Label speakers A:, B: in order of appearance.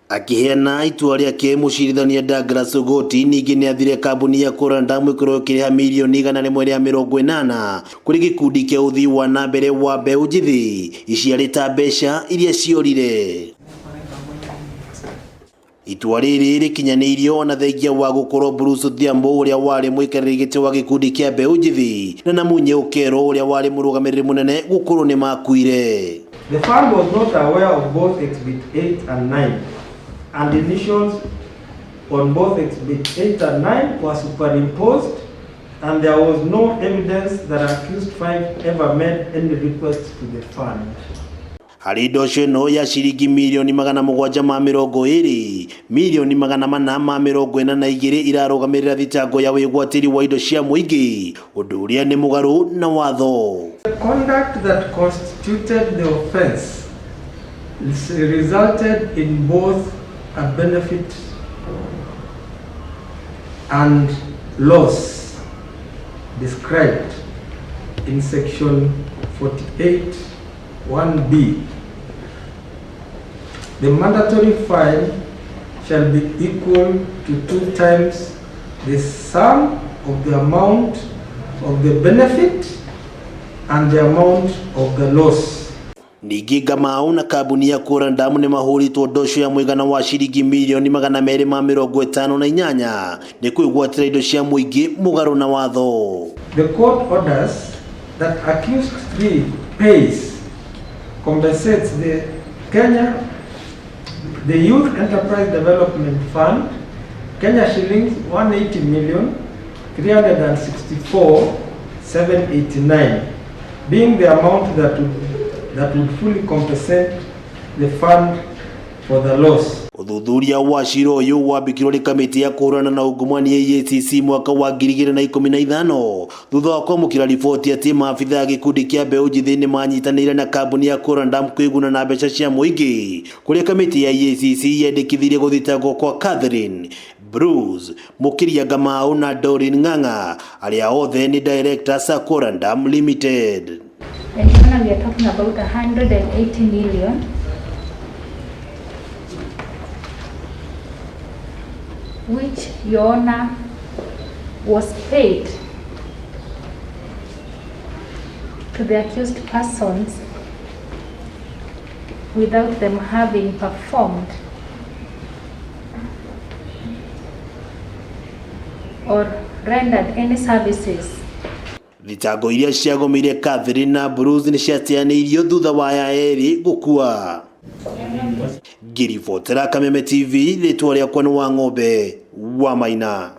A: Akĩheana itua rĩake, mũcirithania Douglas Ogoti ningĩ nĩathire kambuni ya Quorandam ĩkorwo ĩkĩrĩha mirioni 180 kũrĩ gĩkundi kĩa ũthii wa na mbere wa mbeũ njĩthĩ iciarĩ ta mbeca iria ciorire. Itua rĩrĩ rĩkinyanĩirio ona thengia wa gũkorwo Bruce Odhiambo ũrĩa warĩ mũikarĩri gĩtĩ wa gĩkundi kĩa mbeũ njĩthĩ na Namunye Okello ũrĩa warĩ mũrũgamĩrĩri mũnene gũkorwo nĩ makuire.
B: The fund was not aware of both Exhibit 8 and 9, and initials on both Exhibit 8 and 9 were superimposed, and there was no evidence that accused 5 ever made any request to the fund.
A: Harĩ ndosho ĩno ya ciringi mirioni 720, mirioni 442 irarũgamĩrĩra thitango ya wĩgwatĩri wa indo cia mũingĩ, ũndũ ũrĩa nĩ mũgarũ na watho.
B: The conduct that constituted the offense resulted in both a benefit and loss described in section 48 1B. The mandatory fine shall be equal to 2 times the sum of the amount of the benefit and the amount of the loss.
A: Ningĩ Ngamau na kambuni ya Quorandam nĩ mahũrĩtwo ndosho ya mũigana wa ciringi mirioni 258 nĩ kwĩgwatĩra indo cia mũingĩ mũgarũ na watho.
B: The court orders that accused 3 pays, compensates the Kenya, the Youth Enterprise Development Fund, Kenya shillings 180,364,789, being the amount that would fully compensate the fund for the loss.
A: Ũthuthuria wa cira ũyũ wambĩkirwo nĩ kamĩtĩ ya kũhũrana na ungumania EACC mwaka wa 2015 thutha wa kwamũkĩra riboti atĩ maabitha a gĩkundi kĩa mbeũ njĩthĩ nĩ manyitanĩire na kambuni ya Quorandam kwĩguna na mbeca cia mũingĩ, kũrĩa kamĩtĩ ya EACC yendekithirie gũthitangwo kwa Catherine Bruce Mukiria Ngamau na Doreen Ng'ang'a arĩa othe nĩ directors a Quorandam Limited.
C: And here we are talking about 180 million. Which, Your Honor, was paid to the accused persons without them having performed or rendered any services.
A: Thitango iria ciagũmĩire Catherine na Bruce nĩ ciateanĩirio thutha wa aya erĩ gũkua. Ngĩribotera Kameme TV, rĩtwa rĩakwa nĩ Wang'ombe wa Maina.